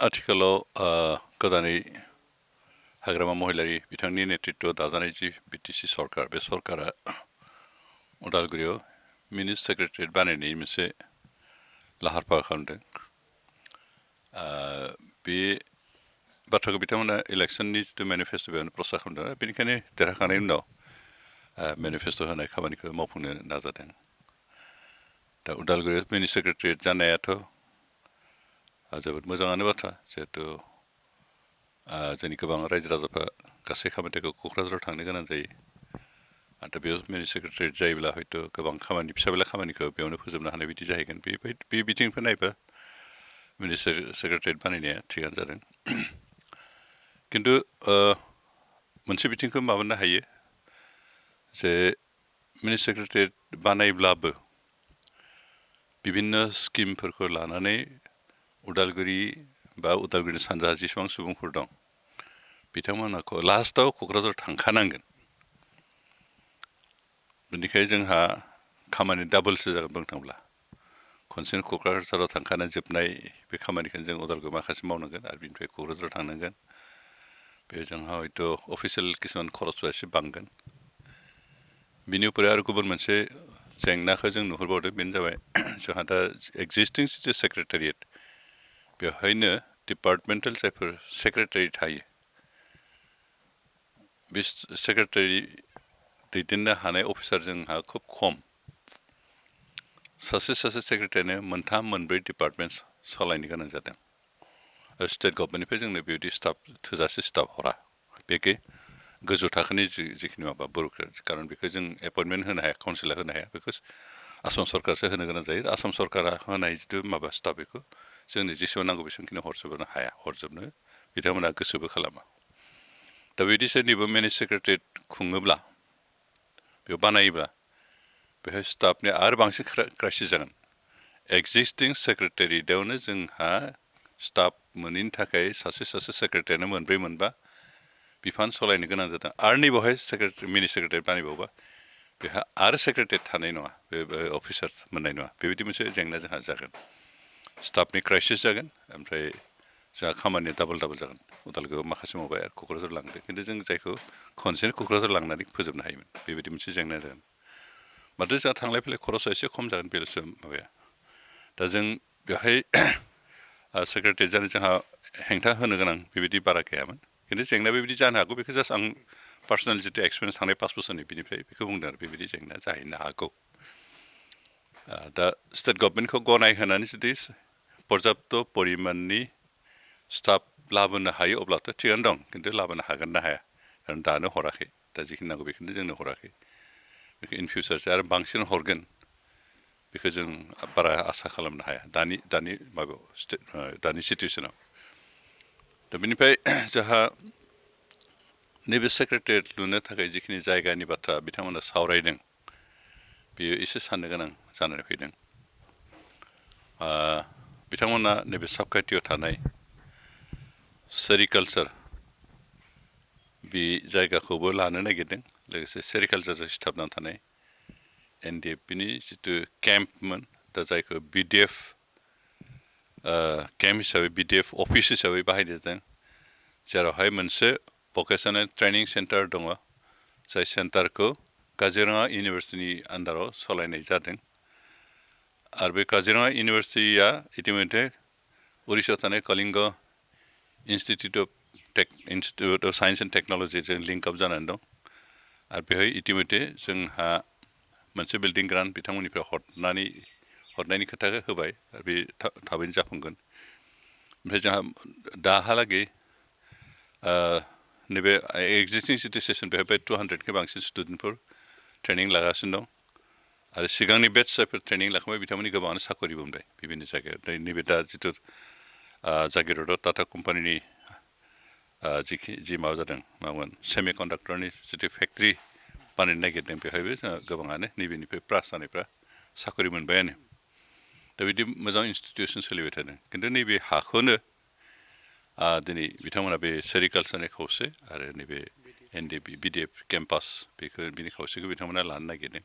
आथिखालाव गोदानै हाग्रामा महिलारि बिथांनि नेतृत्वआव दाजानाय जि बिटिसि सरकार बे सरकारा उदालगुरियाव मिनि सेक्रेटारियेट बानायनायनि मोनसे लाहार फाहार खालामदों। बे बाथ्राखौ बिथांमोना इलेक्सननि जिथु मेनिफेस्ट' बेयावनो प्रसार खालामदों। बेनिखायनो देरहाखांनायनि उनाव मेनिफेस्ट' होनाय खामानिखौ मावफुंनो नाजादों। दा उदालगुरियाव मिनि सेक्रेटारियेट जानायाथ' जोबोद मोजाङानो बाथ्रा, जिहेतु जोंनि गोबां रायजो राजाफ्रा गासै खामानिखौ क'क्राझाराव थांनो गोनां जायो। दा बेयाव मिनि सेक्रेटारियेट जायोब्ला हयथ' गोबां खामानि फिसा बेला खामानिखौ बेयावनो फोजोबनो हानाय बिदि जाहैगोन। बे बिथिंनिफ्राय नायबा मिनि सेक्रेटारियेट बानायनाया थिगानो जादों। खिन्थु मोनसे बिथिंखौ माबानो हायो जे मिनि सेक्रेटारियेट बानायब्लाबो बिभिन्न स्किमफोरखौ लानानै उदालगुरि बा उदालगुरिनि सानजाहा जेसेबां सुबुंफोर दं बिथांमोनहा लास्टआव क'क्राझार थांखानांगोन। बेनिखायनो जोंहा खामानि डाबलसो जागोन बुंनो थांब्ला। खनसेनो क'क्राझाराव थांखानाय जोबनाय बे खामानिखौनो जों उदालगुरियाव माखासे मावनांगोन आरो बेनिफ्राय क'क्राझाराव थांनांगोन। बे जोंहा हयथ' अफिसियेल किसुमान खरसफ्रा एसे बांगोन। बिनि उपर आरो गुबुन मोनसे जेंनाखौ जों नुहुरबावदों, बेनो जाबाय जोंहा दा एक्जिस्टिं जिथु सेक्रेटारियेट बेवहायनो डिपार्टमेन्टेल जायफोर सेक्रेटारि थायो बे सेक्रेटारि दैदेननो हानाय अफिसार जोंहा खुब खम। सासे सेक्रेटारियानो मोनथाम मोनब्रै डिपार्टमेन्ट सालायनो गोनां जादों। स्टेट गभर्नमेन्टनिफ्राय जोंनो बेबायदि स्टाफ थोजासे स्टाफ हरा। बेखि गोजौ थाखोनि जिखिनि माबा ब्युरोक्रेट, खारन बेखौ जों एपइन्टमेन्ट होनो हाया, काउन्सिला होनो हाया, बेखौ आसाम सरकारसो होनो गोनां जायो। आसाम सरकारा होनाय जिथु माबा स्टाफ बेखौ जोंनो जेसेबां नांगौ बेसेबांखिनि हरजोबनो हाया, हरजोबनो बिथांमोना गोसोबो खालामा। दा बिदि सोरनिबा मिनि सेक्रेटारियेट खुङोब्ला बेयाव बानायोब्ला बेहाय स्टाफनि आरो बांसिन क्राइसिस जागोन। एक्जिस्टिं सेक्रेटारियेटआवनो जोंहा स्टाफ मोनैनि थाखाय सासे सेक्रेटारियानो मोनब्रै मोनबा बिफान सालायनो गोनां जादों। आरो नैबावहाय मिनि सेक्रेटारियेट बानायबावोबा बेहा आरो सेक्रेटारियेट थानाय नङा, बे अफिसार मोननाय नङा। बेबायदि मोनसे जेंना जोंहा जागोन। स्टाफनि क्राइसिस जागोन, ओमफ्राय जोंहा खामानिया डाबल जागोन। उदालगुरियाव माखासे मावबाय आरो क'क्राझार लांदों, खिन्थु जों जायखौ खनसेनो क'क्राझार लांनानै फोजोबनो हायोमोन, बेबायदि मोनसे जेंना जागोन। माथो जोंहा थांलाय फैलाय खरसा एसे खम जागोन, बेल'सो माबाया। दा जों बेवहाय सेक्रेटारियेट जानो जोंहा हेंथा होनो गोनां बेबायदि बारा गैयामोन। खिन्थु जेंनाया बेबायदि जानो हागौ, बेखौ जास्ट आं पार्सनेल जितु एक्सपिरियेन्स थांनाय 5 बोसोरनि बिनिफ्राय बेखौ बुंदों आरो बेबायदि जेंना जाहैनो हागौ। दा स्टेट गभर्नमेन्टखौ गनायहोनानै जुदि पर्याप्त परिमाननि स्टाफ लाबोनो हायो अब्लाथ' थिगानो दं, खिन्थु लाबोनो हागोन ना हाया, खारन दानो हराखै। दा जिखिनि नांगौ बेखौनो जोंनो हराखै। बेखौ इन फिउचारसो आरो बांसिन हरगोन बेखौ जों बारा आसा खालामनो हाया दानि माबायाव दानि सिटुवेसनाव। दा बेनिफ्राय जोंहा नैबे सेक्रेटारियेट लुनो थाखाय जिखिनि जायगानि बाथ्रा बिथांमोना सावरायदों, बेयो एसे साननो गोनां जानानै फैदों। बिथांमोना नैबे साबखाथियाव थानाय सेरिकालचार बे जायगाखौबो लानो नागिरदों, लोगोसे सेरिकालचारजों सिथाबनानै थानाय NDFBनि जितु केम्पमोन, दा जायखौ BDF केम्प हिसाबै BDF अफिस हिसाबै बाहायनाय जादों, जेरावहाय मोनसे भकेसनेल ट्रेनिं सेन्टार दङ, जाय सेन्टारखौ काजिरङा इउनिभार्सिटिनि आन्दाराव सालायनाय जादों। आरो बे काजिरङा इउनिभार्सिटिया इतिमধ্যে उरिष्याव थानाय Kalinga institute of science and टेक्न'लजिजों लिंक आप जानानै दं। आरो बेहाय इतिमধ্যে जोंहा मोनसे बिल्डिं ग्रान्ट बिथांमोननिफ्राय हरनायनि खोथाखौ होबाय, आरो बे थाबैनो जाफुंगोन। ओमफ्राय जोंहा दाहालागै नैबे एक्जिस्टिं जितु सेसन बेवहाय 200 बांसिन स्टुडेन्टफोर ट्रेनिं लागासिनो दं। आरो सिगांनि बेट्च जायफोर ट्रेनिं लाखांबाय बिथांमोननि गोबाङानो साकरिबो मोनबाय बिभिन्न जायगायाव। नैबे दा जितु जागिरदआव टाटा कम्पानिनि जि माबा जादों मामोन सेमि कन्डाक्टरनि जितु फेक्ट्रि बानायनो नागिरदों, बेवहायबो जोंहा गोबाङानो नैबेनिफ्राय पास जानायफ्रा साकरि मोनबायानो। दा बिदि मोजां इन्स्टिटिउसन सोलिबाय थादों। खिन्थु नैबे हाखौनो दिनै बिथांमोना बे सेरिकालचारनि खावसे आरो नैबे BDF केम्पास बिनि खावसेखौ बिथांमोना लानो नागिरदों।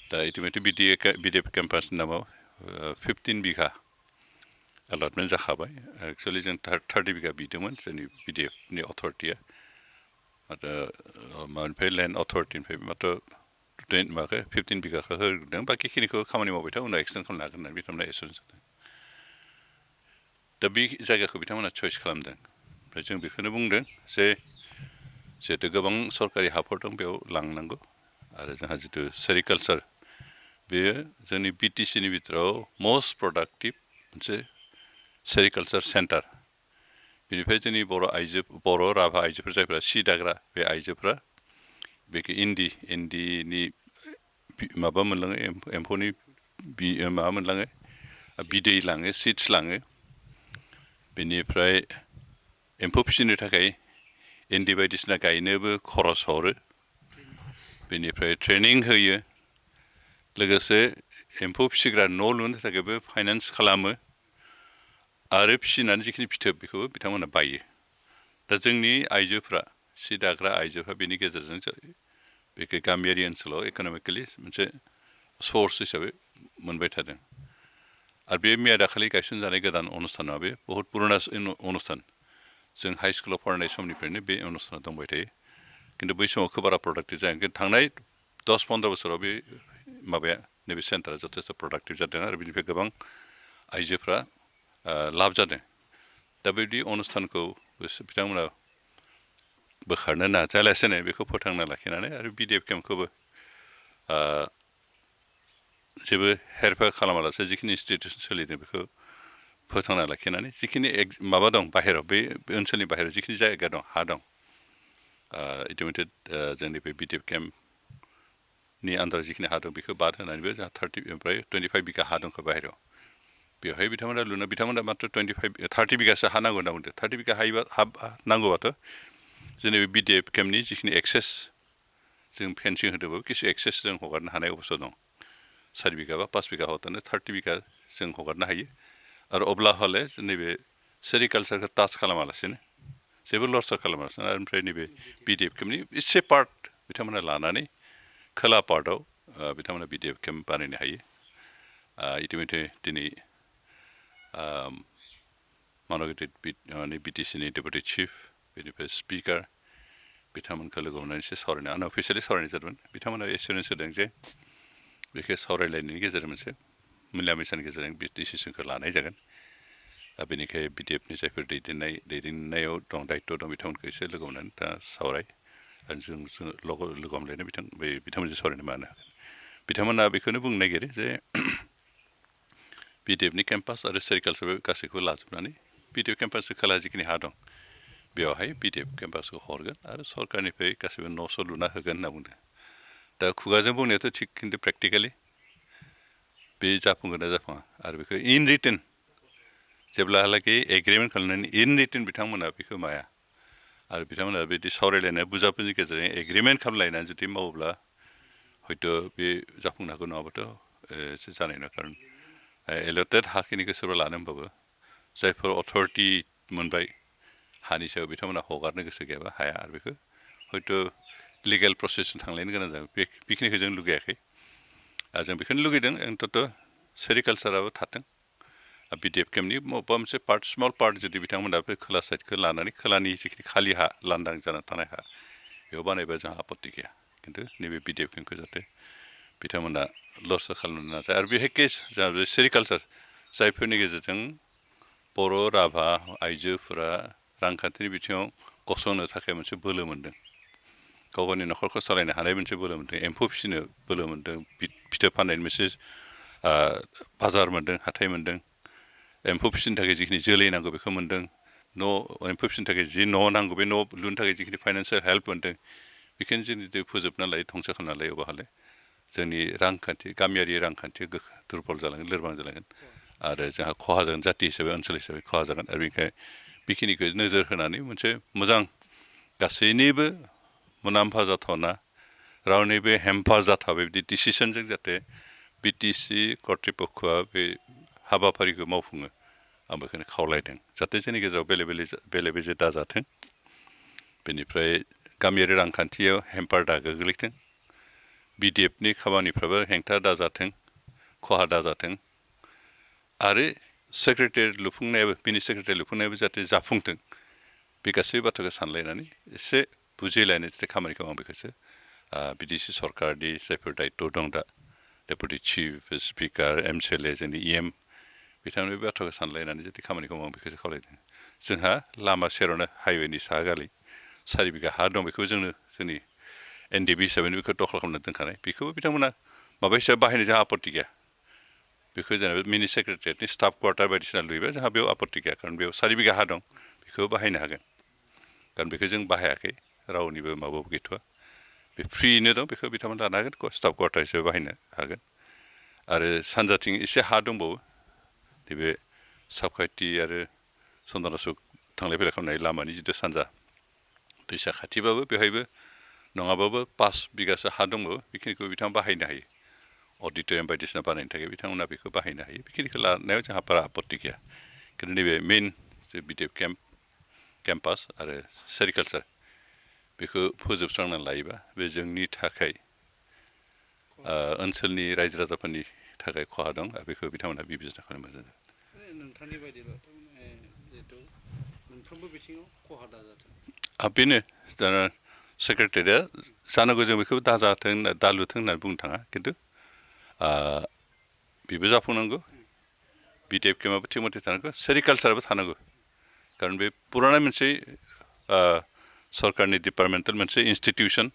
दा इतिमধ্যে BDF केम्पासनि नामाव 15 बिघा एलटमेन्ट जाखाबाय एक्सुवेलि जों 30 बिगा बिदोंमोन जोंनि बिडिएफनि अथरिटिया आरो मानिफ्राय लेन्ड अथरिटिनिफ्राय मात्र 15 बिगाखौ होदों बाखिखिनिखौ खामानि मावबाय था उनाव एक्सटेन्ड खालामनो हागोन होननानै बिथांमोना एसुरेन्स होदों दा बे जायगाखौ बिथांमोना चयस खालामदों ओमफ्राय जों बेखौनो बुंदों जे जिहेतु गोबां सरकारि हाफोर दं बेयाव लांनांगौ आरो जोंहा जितु सेरिकालचार बेयो जोंनि बिटिसिनि बिथोराव मस्ट प्रडाक्टिभ मोनसे सेरिकालचार सेन्टार बेनिफ्राय जोंनि बर' राभा आइजोफोर जायफ्रा सि दाग्रा बे आइजोफ्रा बेखौ इन्दिनि माबा मोनलाङो एम्फौनि माबा मोनलाङो बिदै लाङो सिड्स लाङो बेनिफ्राय एम्फौ फिसिनो थाखाय इन्दि बायदिसिना गायनोबो खरस हरो बेनिफ्राय ट्रेनिं होयो लोगोसे एम्फौ फिसिग्रा न' लुनो थाखायबो फाइनान्स खालामो आरो फिसिनानै जिखिनि फिथोब बेखौबो बिथांमोना बायो दा जोंनि आइजोफ्रा सि दाग्रा आइजोफ्रा बेनि गेजेरजों बेखौ गामियारि ओनसोलाव इक'नमिकेलि मोनसे सर्स हिसाबै मोनबाय थादों आरो बे मैया दाखालि गायसनजानाय गोदान अनुस्थाना बे बहुद पुराना अनुस्थान जों हाइ स्कुलाव फरायनाय समनिफ्रायनो बे अनुस्थाना दंबाय थायो खिन्थु बै समाव खोब बारा प्रडाक्टिभ जायाखै थांनाय 10-15 बोसोराव बे माबाया नैबे सेन्टारा जथेस्थ' प्रडाक्टिभ जादों आरो बेनिफ्राय गोबां आइजोफ्रा लाब जादों दा बेबायदि अनुस्थानखौ बिथांमोना बोखारनो नाजायालासेनो बेखौ फोथांना लाखिनानै आरो बिडिएफ केम्पखौबो जेबो हेरफेर खालामालासे जिखिनि इनस्टिटिउसन सोलिदों बेखौ फोथांना लाखिनानै जिखिनि माबा दं बाहेराव बे ओनसोलनि बाहेराव जिखिनि जायगा दं हा दं इटिमेटेड जोंनि बे बिडिएफ केम्पनि आन्दाराव जिखिनि हा दं बेखौ बाद होनानैबो जोंहा 25 बिगा हा दंखौ बाहेरायाव बेवहाय बिथांमोना मात्र 30 बिगासो हा नांगौ होनना बुंदों 30 बिगा हा नांगौबाथ' जोंनि बे बिडिएफ केम्पनि जिखिनि एक्सेस जों फेन्सिं होदोंबाबो किसु एक्सेस जों हगारनो हानाय अबस्था दं 4 बिगा बा 5 बिगा हरनानै 30 बिगा जों हगारनो हायो आरो अब्ला हले नैबे सेरिकालचारखौ टाच खालामालासिनो जेबो लरसा खालामालासिनो आरो ओमफ्राय नैबे बिडिएफ केम्पनि एसे पार्ट बिथांमोना लानानै खोला पार्टआव बिथांमोना बिडिएफ केम्प बानायनो हायो इटिमेटे दिनै माने बिटिसिनि डेपुटि चिफ बेनिफ्राय स्पिकार बिथांमोनखौ लोगो हमनानै एसे सावरायनो आनअफिसियेलि सावरायनाय जादोंमोन बिथांमोना एसुरेन्स होदों जे बेखौ सावरायलायनायनि गेजेरजों मोनसे मिला मिसानि गेजेरजों बे डिसिसनखौ लानाय जागोन बेनिखाय बिडिएफनि जायफोर दैदेननायाव दं दायित्व दं बिथांमोनखौ एसे लोगो हमनानै दा सावराय आरो जों लोगो हमलायनो बिथांमोनजों सावरायनो मानो हागोन बिथांमोना बेखौनो बुंनो नागिरो जे बिडिएफनि केम्पास आरो सेरिकालचार गासैखौबो लाजोबनानै बिडिएफ केम्पासनि खोला जिखिनि हा दं बेवहाय बिडिएफ केम्पासखौ हरगोन आरो सरकारनिफ्राय गासैबो न' लुना होगोन होनना बुंदों दा खुगाजों बुंनायाथ' थिग खिन्थु प्रेक्टिकेलि बे जाफुंगोन ना जाफुङा आरो बेखौ इन रिटेन जेब्लाहालागै एग्रिमेन्ट खालामनानै इन रिटेन बिथांमोना बेखौ माया आरो बिथांमोना बिदि सावरायलायनाय बुजाबुजिनि गेजेरजों एग्रिमेन्ट खालामलायनानै जुदि मावोब्ला हयथ' बे जाफुंनो हागौ नङाबाथ' एसे जानाय नङा खारन एलटेड हाखिनिखौ सोरबा लानो होनबाबो जायफोर अथरिटि मोनबाय हानि सायाव बिथांमोना हगारनो गोसो गैयाबा हाया आरो बेखौ हयथ' लिगेल प्रसेसजों थांलायनो गोनां जागोन बेखिनिखौ जों लुगैयाखै जों बेखौनो लुगैदों अन्तत' सेरिकालचाराबो थाथों बिडिएफ केम्पनि बबेबा मोनसे पार्ट स्मल पार्ट जुदि बिथांमोना बे खोला साइडखौ लानानै खोलानि जिखिनि खालि हा लांदां जानानै थानाय हा बेयाव बानायबा जोंहा आपत्ति गैया खिन्थु नैबे बिडिएफ केम्पखौ जाहाथे बिथांमोना लरसो खालामनो नाजाया आरो बेहाय जोंहा बे सेरिकालचार जायफोरनि गेजेरजों बर' राभा आइजोफोरा रांखान्थिनि बिथिङाव गसंनो थाखाय मोनसे बोलो मोन्दों गाव गावनि न'खरखौ सालायनो हानाय मोनसे बोलो मोन्दों एम्फौ फिसिनो बोलो मोन्दों फिथोब फाननायनि मोनसे बाजार मोन्दों हाथाय मोन्दों एम्फौ फिसिनो थाखाय जिखिनि जोलै नांगौ बेखौ मोन्दों एम्फौ फिसिनो थाखाय जि न' नांगौ बे न' लुनो थाखाय जिखिनि फाइनान्सियेल हेल्प मोन्दों बेखिनि जों जुदि फोजोबना लायो धंस खालामना लायो अब्ला जोंनि गामियारि रांखान्थिया दुरबल जालांगोन लोरबां जालांगोन आरो जोंहा खहा जागोन जाथि हिसाबै ओनसोल हिसाबै खहा जागोन आरो बेनिखायनो बेखिनिखौ नोजोर होनानै मोनसे मोजां गासैनिबो मुलाम्फा जाथावना रावनिबो हेम्फा जाथाव बेबायदि डिसिसनजों जाहाथे बिटिसि कर्तृपक्षआ बे हाबाफारिखौ मावफुङो आं बेखौनो खावलायदों जाहाथे जोंनि गेजेराव बेले बेजे दाजाथों बेनिफ्राय गामियारि रांखान्थियाव हेम्पार दा गोग्लैथों बिडिएफनि खामानिफ्राबो हेंथा दाजाथों खहा दाजाथों आरो सेक्रेटारि लुफुंनायाबो बिनि सेक्रेटारि लुफुंनायाबो जाहाथे जाफुंथों बे गासै बाथ्राखौ सानलायनानै एसे बुजिलायनाय जाहाथे खामानिखौ आं बेखौसो बिडिसि सरकारनि जायफोर दायित्व दं दा डेपुटि चिफ स्पिकार MCLA जोंनि EM बिथांमोननि बे बाथ्राखौ सानलायनानै जुदि खामानिखौ मावो बेखौसो खावलायदों जोंहा लामा सेरावनो हाइवेनि साहा गालि 4 बिघा हा दं बेखौ जोंनि NDB हिसाबै बेखौ दखल खालामना दोनखानाय बेखौबो बिथांमोना माबा हिसाबै बाहायनो जोंहा आपत्ति गैया बेखौ जेनेबा मिनि सेक्रेटारियेटनि स्टाफ क्वार्टार बायदिसिना लुयोबा जोंहा बेयाव आपत्ति गैया खारन बेयाव 4 बिघा हा दं बेखौ बाहायनो हागोन खारन बेखौ जों बाहायाखै रावनिबो माबाबो गैथ'वा बे फ्रियैनो दं बेखौ बिथांमोना लानो हागोन स्टाफ क्वार्टार हिसाबै बाहायनो हागोन आरो सानजाथिं एसे हा दंबावो नैबे साबखाथि आरो चन्दनासुक थांलाय फैलाय खालामनाय लामानि जिथु सानजा दैसा खाथिबाबो बेवहायबो नङाबाबो 5 बिगासो हा दंबावो बेखिनिखौ बिथाङा बाहायनो हायो अडिट'रियाम बायदिसिना बानायनो थाखाय बिथांमोना बेखौ बाहायनो हायो बेखिनिखौ लानायाव जोंहा बारा आपत्ति गैया खिन्थु नैबे मेइन जे बिटिएफ केम्पास आरो सेरिकालचार बेखौ फोजोबस्रांनानै लायोबा बे जोंनि थाखाय ओनसोलनि रायजो राजाफोरनि थाखाय खहा दं आरो बेखौ बिथांमोना बिबेचना खालामनो मोजां नोंथांनि बायदिब्लाथ' जिहेतु मोनफ्रोमबो बिथिङाव खहा दाजाथों बेनो दा सेक्रेटारिया जानांगौ जों बेखौ दाजाथों दालुथों होननानै बुंनो थाङा खिन्थु बेबो जाफुंनांगौ बिटिएफ केम्पआबो थिग मथे थानांगौ सेरिकालचाराबो थानांगौ खारन बे पुराना मोनसे सरकारनि डिपार्टमेन्टेल मोनसे इन्सटिटिउसन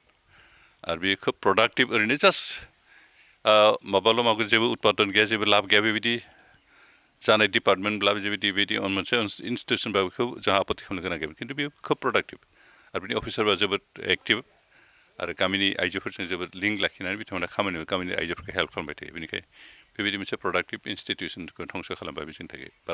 आरो बेयो खोब प्रडाक्टिभ ओरैनो जास्ट माबाल' मावगोन जेबो उत्पादन गैया जेबो लाब गैया बेबायदि जानाय डिपार्टमेन्टब्लाबो बेबायदि मोनसे इन्सटिटिउसनबा बेखौ जोंहा आपत्ति खालामनो गोनां गैयामोन खिन्थु बेयो खोब प्रडाक्टिभ आरो बिनि अफिसारफ्रा जोबोद एक्टिभ आरो गामिनि आइजोफोरजों जोबोद लिंक लाखिनानै बिथांमोना खामानियाव गामिनि आइजोफोरखौ हेल्प खालामबाय थायो बेनिखायनो बेबायदि मोनसे प्रडाक्टिभ इन्सटिटिउसनखौ धंस' खालामबा बे जोंनि थाखाय बारा